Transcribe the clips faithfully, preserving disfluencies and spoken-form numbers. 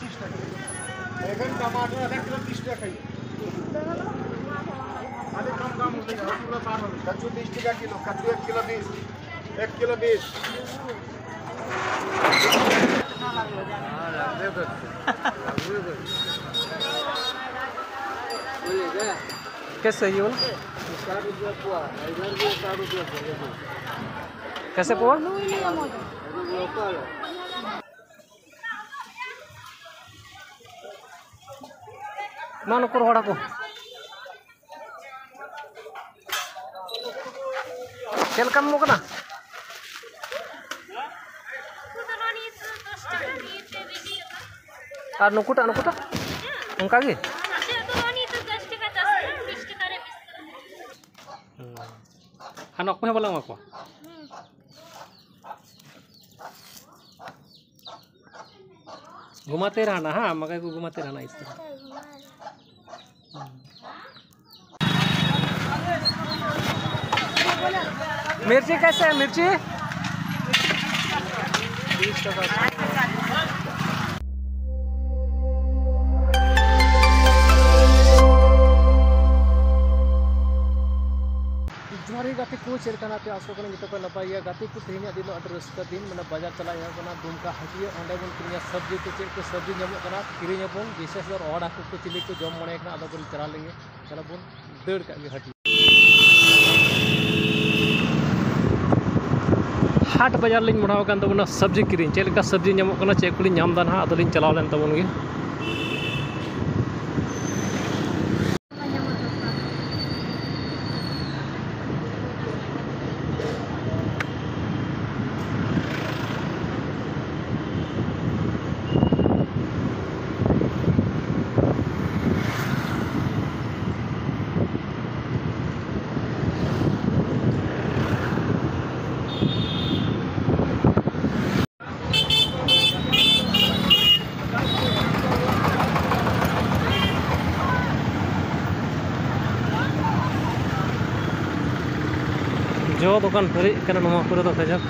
तीस टका। बैगन, टमाटर आधा किलो तीस टका खाइए। अरे कम, कम हो जाएगा, पूरा पार हो जाएगा। कद्दू बीस टका किलो, कद्दू एक किलो बीस, एक किलो बीस। कैसे ये वाला? साठ रुपया पौवा, इधर भी साठ रुपया पौवा। कैसे पौवा? ᱢᱟ ᱱᱩᱠᱩ ᱨᱚᱦᱚᱲ ᱦᱟᱹᱠᱩ᱾ ᱪᱮᱫ ᱞᱮᱠᱟᱢ ᱮᱢᱚᱜ ᱠᱟᱱᱟ? ᱟᱨ ᱱᱩᱠᱩᱴᱟᱜ, ᱱᱩᱠᱩᱴᱟᱜ ᱚᱱᱠᱟ ᱜᱮ? ᱦᱩᱸ᱾ ᱟᱨ ᱱᱚᱣᱟ ᱠᱚᱦᱚᱸ ᱵᱟᱞᱟᱝ ᱮᱢᱟ ᱠᱚᱣᱟ? घुमाते रहना, हाँ, मकई को घुमाते रहना इस तरह। मिर्ची कैसे है, मिर्ची? ᱡᱚᱦᱟᱨ ᱜᱮ ᱜᱟᱛᱮ ᱠᱚ, ᱪᱮᱫ ᱞᱮᱠᱟ ᱢᱮᱱᱟᱜ ᱯᱮᱭᱟ? ᱟᱥᱚᱜ ᱠᱟᱱᱟ ᱡᱚᱛᱚ ᱠᱚ ᱱᱟᱯᱟᱭ ᱜᱮᱭᱟ᱾ ᱜᱟᱛᱮ ᱠᱚ, ᱛᱮᱦᱮᱧᱟᱜ ᱫᱤᱱ ᱫᱚ ᱟᱹᱰᱤ ᱨᱟᱹᱥᱠᱟᱹ ᱫᱤᱱ, ᱢᱟᱱᱮ ᱵᱟᱡᱟᱨ ᱪᱟᱞᱟᱜ ᱮᱦᱚᱵ ᱠᱟᱱᱟ, ᱫᱩᱢᱠᱟ ᱦᱟᱹᱴᱤᱭᱟᱹ, ᱚᱸᱰᱮ ᱵᱚᱱ ᱠᱤᱨᱤᱧᱟ ᱥᱚᱵᱽᱡᱤ ᱠᱚ, ᱪᱮᱫ ᱠᱚ ᱥᱚᱵᱽᱡᱤ ᱧᱟᱢᱚᱜ ᱠᱟᱱᱟ, ᱠᱤᱨᱤᱧ ᱟᱵᱚᱱ, ᱵᱤᱥᱮᱥ ᱫᱚ ᱨᱚᱦᱚᱲ ᱦᱟᱹᱠᱩ ᱠᱚ, ᱪᱤᱞᱤ ᱠᱚ ᱡᱚᱢ ᱢᱚᱱᱮ ᱠᱟᱱᱟ, ᱟᱫᱚ ᱵᱚᱱ ᱪᱟᱞᱟᱣ ᱞᱮᱱ ᱜᱮ, ᱪᱟᱞᱟᱜ ᱵᱚᱱ ᱫᱟᱹᱲ ᱠᱟᱜ ᱜᱮ ᱦᱟᱹᱴᱤᱭᱟᱹ᱾ ᱦᱟᱴ ᱵᱟᱡᱟᱨ ᱞᱤᱧ ᱢᱚᱦᱰᱟᱣ ᱟᱠᱟᱱ ᱛᱟᱵᱚᱱᱟ ᱥᱚᱵᱽᱡᱤ ᱠᱤᱨᱤᱧ, ᱪᱮᱫ ᱞᱮᱠᱟ ᱥᱚᱵᱽᱡᱤ ᱧᱟᱢᱚᱜ ᱠᱟᱱᱟ, ᱪᱮᱫ ᱠᱚᱞᱤᱧ ᱧᱟᱢ ᱮᱫᱟ ᱱᱟᱦᱟᱜ, ᱟᱫᱚᱞᱤᱧ ᱪᱟᱞᱟᱣ ᱞᱮᱱ ᱛᱟᱵᱚᱱ ᱜᱮ᱾ ᱡᱚ ᱫᱚᱠᱟᱱ ᱯᱮᱨᱮᱡ ᱠᱟᱱᱟ ᱱᱚᱣᱟ ᱠᱚᱨᱮ ᱫᱚ ᱠᱟᱡᱟᱠ᱾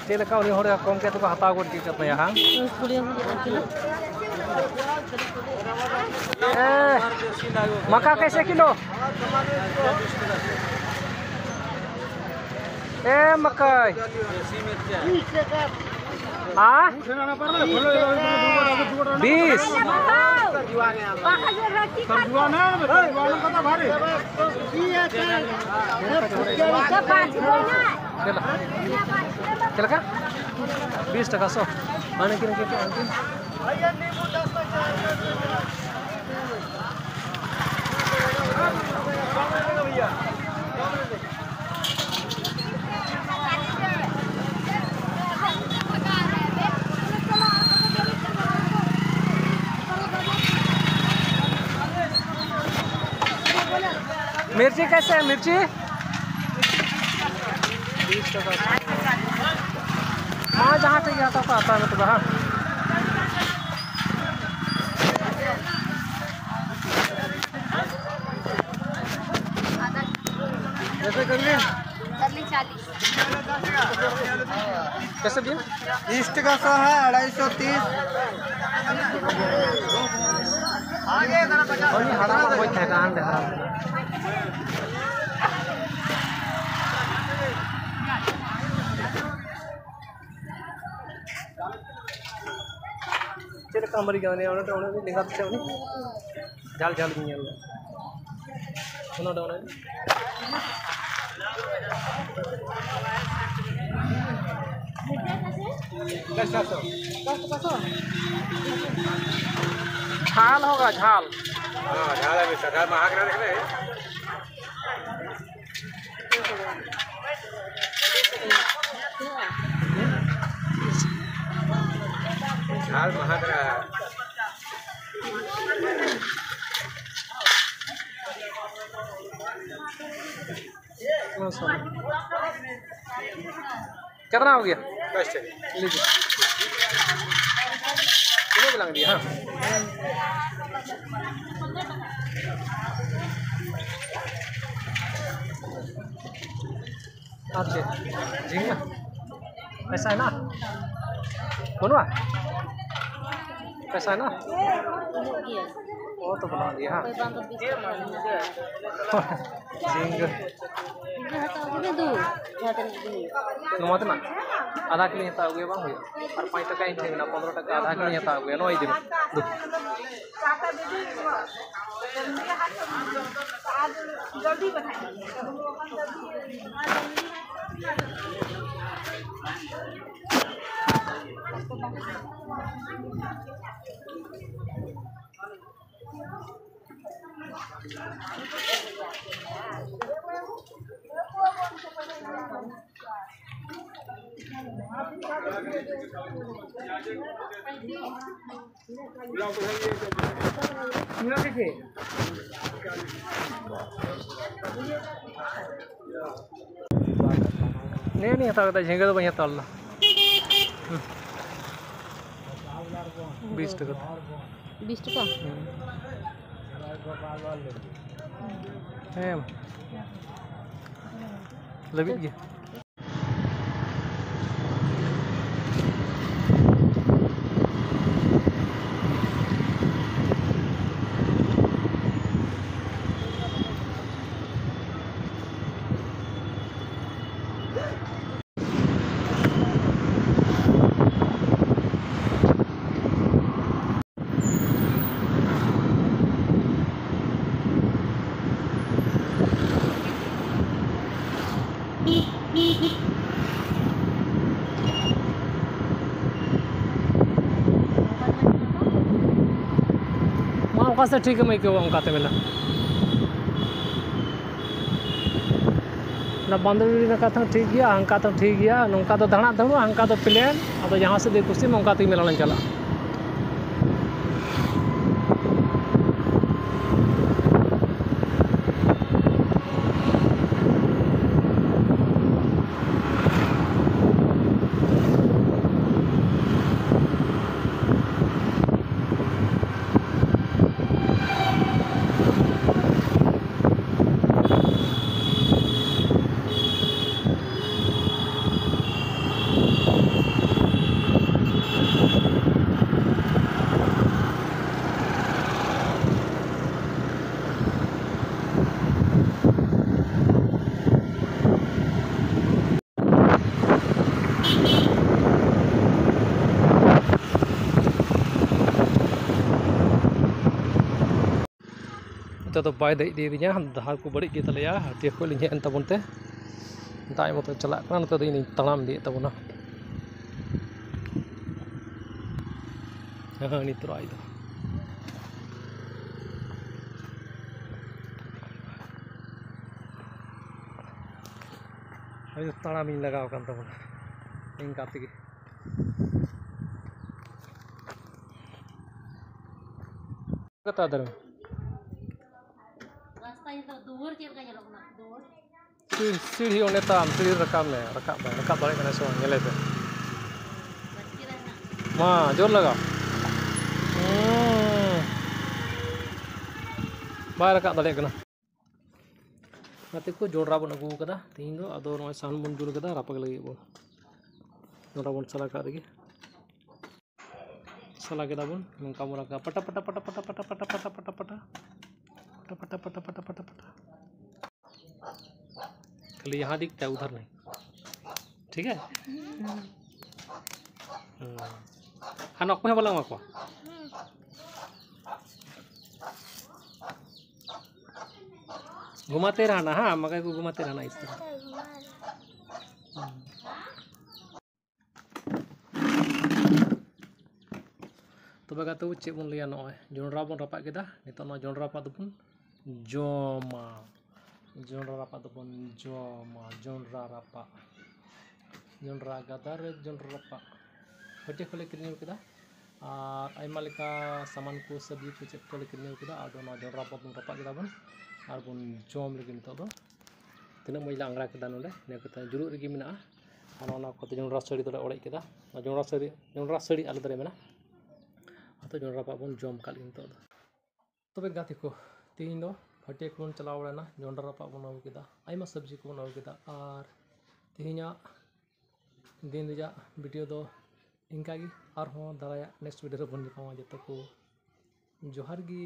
ᱪᱮᱫ ᱞᱮᱠᱟ ᱩᱱᱤ ᱦᱚᱲ ᱠᱚᱢ ᱠᱟᱛᱮ ᱠᱚ ᱦᱟᱛᱟᱣ ᱜᱚᱫ ᱠᱮᱫ ᱛᱟᱯᱮᱭᱟ, ᱦᱟᱝ? ᱠᱩᱲᱤ ᱦᱟᱡᱟᱨ ᱠᱤᱞᱳ᱾ ᱮ, ᱢᱟᱠᱟ ᱠᱮᱥᱮ ᱠᱤᱞᱳ? ᱮ, ᱢᱟᱠᱟᱭ᱾ ᱦᱟᱸ? ᱵᱤᱥ᱾ ᱪᱮᱫ ᱞᱮᱠᱟ? ᱪᱮᱫ ᱞᱮᱠᱟ? ᱵᱤᱥ ᱴᱟᱠᱟ ᱥᱚ᱾ ᱢᱟᱱᱮ ᱠᱤᱱ ᱠᱤᱱ ᱠᱤᱱ᱾ मिर्ची कैसे है, मिर्ची? बीस टका। हाँ, जहाँ चाहिए आता तो आता है, मतलब, हाँ। कैसे कर लिए? कर ली चालीस। कैसे दिए? ईस्ट का सौ है, अढ़ाई सौ तीस। ᱦᱟᱲᱟᱢ ᱚᱠᱚᱭ ᱛᱟᱦᱮᱸ ᱠᱟᱱ ᱚᱸᱰᱮ ᱦᱟᱲᱟᱢ? ᱪᱮᱫ ᱞᱮᱠᱟ ᱢᱟᱹᱨᱤᱪ ᱜᱟᱱ ᱨᱮᱭᱟᱜ ᱚᱱᱟ ᱫᱚ, ᱚᱱᱟ ᱫᱚ ᱞᱮᱸᱜᱟ ᱯᱤᱪᱷᱟᱹ ᱩᱱᱤ ᱡᱷᱟᱞ ᱡᱷᱟᱞ ᱜᱮ ᱧᱮᱞ ᱢᱮ᱾ ᱚᱱᱟ ᱫᱚ ᱚᱱᱟ ᱜᱮ᱾ ᱡᱷᱟᱞ ᱦᱳᱜᱟ, ᱡᱷᱟᱞ᱾ ᱦᱮᱸ, ᱡᱷᱟᱞ ᱦᱳᱜᱟ, ᱡᱷᱟᱞ ᱢᱟ ᱦᱟᱸᱜ ᱨᱮ ᱨᱮ᱾ ᱟᱨ ᱢᱟᱦᱟ ᱠᱟᱱᱟ᱾ कितना हो गया? दस टका। लीजिए। कितने को लग दिया? हाँ। ᱟᱨ ᱪᱮᱫ? ᱡᱷᱤᱸᱜᱟᱹ? ᱯᱚᱭᱥᱟ ᱦᱮᱱᱟᱜᱼᱟ? ᱵᱟᱹᱱᱩᱜᱼᱟ? ᱯᱚᱭᱥᱟ ᱦᱮᱱᱟᱜᱼᱟ? ᱵᱟᱹᱱᱩᱜ ᱜᱮᱭᱟ᱾ ᱚ, ᱛᱚ ᱵᱟᱹᱱᱩᱜ ᱜᱮᱭᱟ, ᱦᱟᱸ? ᱚᱠᱚᱭ ᱵᱟᱝ ᱫᱚ ᱵᱤᱥ ᱴᱟᱠᱟ ᱨᱮ ᱢᱮᱱᱟᱜᱼᱟ᱾ ᱡᱷᱤᱸᱜᱟᱹ᱾ ᱡᱷᱤᱸᱜᱟᱹ ᱦᱟᱛᱟᱣ ᱟᱹᱜᱩᱭ ᱢᱮ ᱫᱩ, ᱡᱟᱦᱟᱸ ᱛᱤᱱᱟᱹᱜ ᱜᱮ ᱦᱩᱭᱩᱜ᱾ ᱱᱚᱣᱟ ᱛᱮᱱᱟᱜ ᱟᱫᱷᱟ ᱠᱤᱞᱳ ᱦᱟᱛᱟᱣ ᱟᱹᱜᱩᱭᱟ, ᱵᱟᱝ ᱦᱩᱭᱩᱜᱼᱟ? ᱟᱨ ᱯᱟᱸᱪ ᱴᱟᱠᱟ ᱤᱧ ᱴᱷᱮᱱ ᱢᱮᱱᱟᱜᱼᱟ, ᱯᱚᱱᱨᱚ ᱴᱟᱠᱟ ᱟᱫᱷᱟ ᱠᱤᱞᱳᱧ ᱦᱟᱛᱟᱣ ᱟᱹᱜᱩᱭᱟ, ᱱᱚᱣᱟ ᱤᱫᱤ ᱢᱮ᱾ ᱫᱩ᱾ ᱱᱤᱭᱟᱹ ᱱᱤᱭᱟᱹ ᱦᱟᱛᱟᱣ ᱠᱮᱫᱟ, ᱡᱷᱤᱸᱜᱟᱹ ᱫᱚ ᱵᱟᱹᱧ ᱦᱟᱛᱟᱣ ᱞᱮᱫᱟ᱾ ᱦᱩᱸ᱾ ᱵᱤᱥ ᱴᱟᱠᱟ᱾ ᱵᱤᱥ ᱴᱟᱠᱟ? ᱦᱩᱸ᱾ ᱦᱮᱸ᱾ ᱞᱟᱹᱵᱤᱫ ᱜᱮ᱾ ᱢᱟ ᱚᱠᱟ ᱥᱮᱫ ᱴᱷᱤᱠ ᱮᱢ ᱟᱹᱭᱠᱟᱹᱣᱟ, ᱚᱱᱠᱟ ᱛᱮ ᱢᱮᱱᱟᱜ᱾ ᱚᱱᱟ ᱵᱟᱸᱫᱽᱨᱤ ᱱᱟᱠᱷᱟ ᱛᱮᱦᱚᱸ ᱴᱷᱤᱠ ᱜᱮᱭᱟ, ᱦᱟᱱᱠᱟ ᱛᱮᱦᱚᱸ ᱴᱷᱤᱠ ᱜᱮᱭᱟ, ᱱᱚᱝᱠᱟ ᱫᱚ ᱫᱟᱬᱟᱜ ᱫᱟᱹᱲᱩᱜᱼᱟ, ᱦᱟᱱᱠᱟ ᱫᱚ ᱯᱞᱮᱱ᱾ ᱟᱫᱚ ᱡᱟᱦᱟᱸ ᱥᱮᱫ ᱜᱮ ᱠᱩᱥᱤᱜ ᱢᱟ, ᱚᱱᱠᱟ ᱛᱮᱜᱮ ᱢᱮᱞᱟ ᱞᱮ ᱪᱟᱞᱟᱜᱼᱟ᱾ ᱱᱤᱛᱚᱜ ᱫᱚ ᱵᱟᱭ ᱫᱮᱡ ᱤᱫᱤᱭᱮᱫᱤᱧᱟ, ᱰᱟᱦᱟᱨ ᱠᱚ ᱵᱟᱹᱲᱤᱡ ᱜᱮ ᱛᱟᱞᱮᱭᱟ, ᱦᱟᱹᱴᱭᱟᱹ ᱠᱷᱚᱱ ᱞᱤᱧ ᱦᱮᱡ ᱮᱱ ᱛᱟᱵᱚᱱ ᱛᱮ᱾ ᱫᱟᱜ ᱢᱚᱛᱚ ᱪᱟᱞᱟᱜ ᱠᱟᱱᱟ, ᱱᱚᱛᱮ ᱫᱚ ᱤᱧ ᱛᱟᱲᱟᱢ ᱤᱫᱤᱭᱮᱫ ᱛᱟᱵᱚᱱᱟ᱾ ᱦᱮᱸ, ᱱᱤᱛᱚᱜ ᱟᱭ ᱫᱚ᱾ ᱟᱭᱳ, ᱛᱟᱲᱟᱢᱤᱧ ᱞᱟᱜᱟᱣ ᱟᱠᱟᱱ ᱛᱟᱵᱚᱱᱟ ᱤᱱᱠᱟ ᱛᱮᱜᱮ᱾ ᱠᱟᱛᱷᱟ ᱫᱟᱨᱮ᱾ ᱨᱟᱥᱛᱟ ᱧᱮᱞ ᱛᱟᱢ, ᱫᱩᱣᱟᱹᱨ ᱪᱮᱫ ᱞᱮᱠᱟ ᱧᱮᱞᱚᱜ ᱠᱟᱱᱟ? ᱫᱩᱣᱟᱹᱨ᱾ ᱥᱤᱲ-, ᱥᱤᱲᱦᱤ ᱚᱸᱰᱮ ᱛᱟᱢ, ᱥᱤᱲᱦᱤ ᱨᱟᱠᱟᱵ ᱢᱮ, ᱨᱟᱠᱟᱵ ᱢᱮ, ᱨᱟᱠᱟᱵ ᱫᱟᱲᱮᱭᱟᱜ ᱠᱟᱱᱟ ᱥᱮ ᱵᱟᱝ ᱧᱮᱞᱮ ᱯᱮ᱾ ᱵᱟᱥᱠᱮ ᱨᱮ ᱦᱮᱱᱟᱜ᱾ ᱢᱟ, ᱡᱳᱨ ᱞᱟᱜᱟᱣ᱾ ᱦᱩᱸ᱾ ᱵᱟᱭ ᱨᱟᱠᱟᱵ ᱫᱟᱲᱮᱭᱟᱜ ᱠᱟᱱᱟ᱾ ᱜᱟᱛᱮ ᱠᱚ, ᱡᱚᱱᱰᱨᱟ ᱵᱚᱱ ᱟᱹᱜᱩ ᱟᱠᱟᱫᱟ ᱛᱮᱦᱮᱧ ᱫᱚ, ᱟᱫᱚ ᱱᱚᱜᱼᱚᱭ ᱥᱟᱦᱟᱱ ᱵᱚᱱ ᱡᱩᱞ ᱠᱟᱫᱟ, ᱨᱟᱯᱟᱜ ᱞᱟᱹᱜᱤᱫ ᱵᱚᱱ᱾ ᱡᱚᱱᱰᱨᱟ ᱵᱚᱱ ᱥᱟᱞᱟ ᱠᱟᱜ ᱨᱮᱜᱮ᱾ ᱥᱟᱞᱟ ᱠᱮᱫᱟ ᱵᱚᱱ, ᱱᱚᱝᱠᱟ ᱵᱚᱱ ᱨᱟᱠᱟᱵᱟ, ᱯᱟᱴᱟ, ᱯᱟᱴᱟ, ᱯᱟᱴᱟ᱾ ᱯᱟᱴᱟ, ᱯᱟᱴᱟ, ᱯᱟᱴᱟ, ᱯᱟᱴᱟ, ᱯᱟᱴᱟ, ᱯᱟᱴᱟ᱾ ᱠᱷᱟᱹᱞᱤ ᱭᱟᱦᱟᱸ ᱫᱤᱠ ᱛᱟ ᱩᱫᱷᱟᱨ ᱱᱟᱦᱤ, ᱴᱷᱤᱠ ᱦᱮ? ᱦᱩᱸ᱾ ᱦᱟᱱᱟ ᱚᱠᱚᱭ ᱦᱚᱸ ᱵᱟᱞᱟᱝ ᱮᱢᱟ ᱠᱚᱣᱟ᱾ घुमाते रहना, हाँ, मकई को घुमाते रहना इस तरह। ᱛᱚᱵᱮ ᱜᱟᱛᱮ ᱠᱚ, ᱪᱮᱫ ᱵᱚᱱ ᱞᱟᱹᱭᱟ, ᱱᱚᱜᱼᱚᱭ ᱡᱚᱱᱰᱨᱟ ᱵᱚᱱ ᱨᱟᱯᱟᱜ ᱠᱮᱫᱟ᱾ ᱱᱤᱛᱚᱜ ᱱᱚᱣᱟ ᱡᱚᱱᱰᱨᱟ ᱨᱟᱯᱟᱜ ᱫᱚᱵᱚᱱ ᱡᱚᱢᱟ᱾ ᱡᱚᱱᱰᱨᱟ ᱨᱟᱯᱟᱜ ᱫᱚᱵᱚᱱ ᱡᱚᱢᱟ᱾ ᱡᱚᱱᱰᱨᱟ ᱨᱟᱯᱟᱜ, ᱡᱚᱱᱰᱨᱟ ᱜᱟᱫᱟ ᱨᱮ ᱡᱚᱱᱰᱨᱟ ᱨᱟᱯᱟᱜ᱾ ᱦᱟᱹᱴᱭᱟᱹ ᱠᱷᱚᱱ ᱞᱮ ᱠᱤᱨᱤᱧ ᱟᱹᱜᱩ ᱠᱮᱫᱟ ᱟᱨ ᱟᱭᱢᱟ ᱞᱮᱠᱟ ᱥᱟᱢᱟᱱ ᱠᱚ, ᱥᱚᱵᱽᱡᱤ ᱠᱚ, ᱪᱮᱫ ᱠᱚᱞᱮ ᱠᱤᱨᱤᱧ ᱟᱹᱜᱩ ᱠᱮᱫᱟ᱾ ᱟᱫᱚ ᱱᱚᱣᱟ ᱡᱚᱱᱰᱨᱟ ᱵᱚᱱ ᱨᱟᱯᱟᱜ ᱠᱮᱫᱟ ᱵᱚᱱ ᱟᱨ ᱵᱚᱱ ᱡᱚᱢ ᱞᱟᱹᱜᱤᱫ ᱱᱤᱛᱚᱜ ᱫᱚ᱾ ᱛᱤᱱᱟᱹᱜ ᱢᱚᱡᱽ ᱞᱮ ᱟᱝᱜᱽᱨᱟ ᱠᱮᱫᱟ ᱱᱚᱰᱮ, ᱱᱤᱭᱟᱹ ᱠᱟᱛᱮ ᱡᱩᱨᱩᱜ ᱨᱮᱜᱮ ᱢᱮᱱᱟᱜᱼᱟ᱾ ᱟᱨ ᱚᱱᱟ ᱠᱚᱛᱮ ᱡᱚᱱᱰᱨᱟ ᱥᱟᱹᱲᱤ ᱫᱚᱞᱮ ᱚᱲᱮᱡ ᱠᱮᱫᱟ᱾ ᱡᱚᱱᱰᱨᱟ ᱥᱟᱹᱲᱤ, ᱡᱚᱱᱰᱨᱟ ᱥᱟᱹᱲᱤ ᱟᱞᱮ ᱫᱚᱞᱮ ᱢᱮᱱᱟ᱾ ᱟᱫᱚ ᱡᱚᱱᱰᱨᱟ ᱨᱟᱯᱟᱜ ᱵᱚᱱ ᱡᱚᱢ ᱠᱟᱜ ᱞᱮᱜᱮ ᱱᱤᱛᱚᱜ ᱫᱚ᱾ ᱛᱚᱵᱮ ᱜᱟᱛᱮ ᱠᱚ, ᱛᱮᱦᱮᱧ ᱫᱚ ᱦᱟᱹᱴᱭᱟᱹ ᱠᱚᱵᱚᱱ ᱪᱟᱞᱟᱣ ᱵᱟᱲᱟᱭᱮᱱᱟ, ᱡᱚᱱᱰᱨᱟ ᱨᱟᱯᱟᱜ ᱵᱚᱱ ᱟᱹᱜᱩ ᱠᱮᱫᱟ, ᱟᱭᱢᱟ ᱥᱚᱵᱽᱡᱤ ᱠᱚᱵᱚᱱ ᱟᱹᱜᱩ ᱠᱮᱫᱟ᱾ ᱟᱨ ᱛᱮᱦᱮᱧᱟᱜ ᱫᱤᱱ ᱨᱮᱭᱟᱜ ᱵᱷᱤᱰᱤᱭᱳ ᱫᱚ ᱤᱱᱠᱟ ᱜᱮ᱾ ᱟᱨᱦᱚᱸ ᱫᱟᱨᱟᱭᱟᱜ ᱱᱮᱠᱥᱴ ᱵᱷᱤᱰᱤᱭᱳ ᱨᱮᱵᱚᱱ ᱧᱟᱯᱟᱢᱟ᱾ ᱡᱚᱛᱚ ᱠᱚ ᱡᱚᱦᱟᱨ ᱜᱮ᱾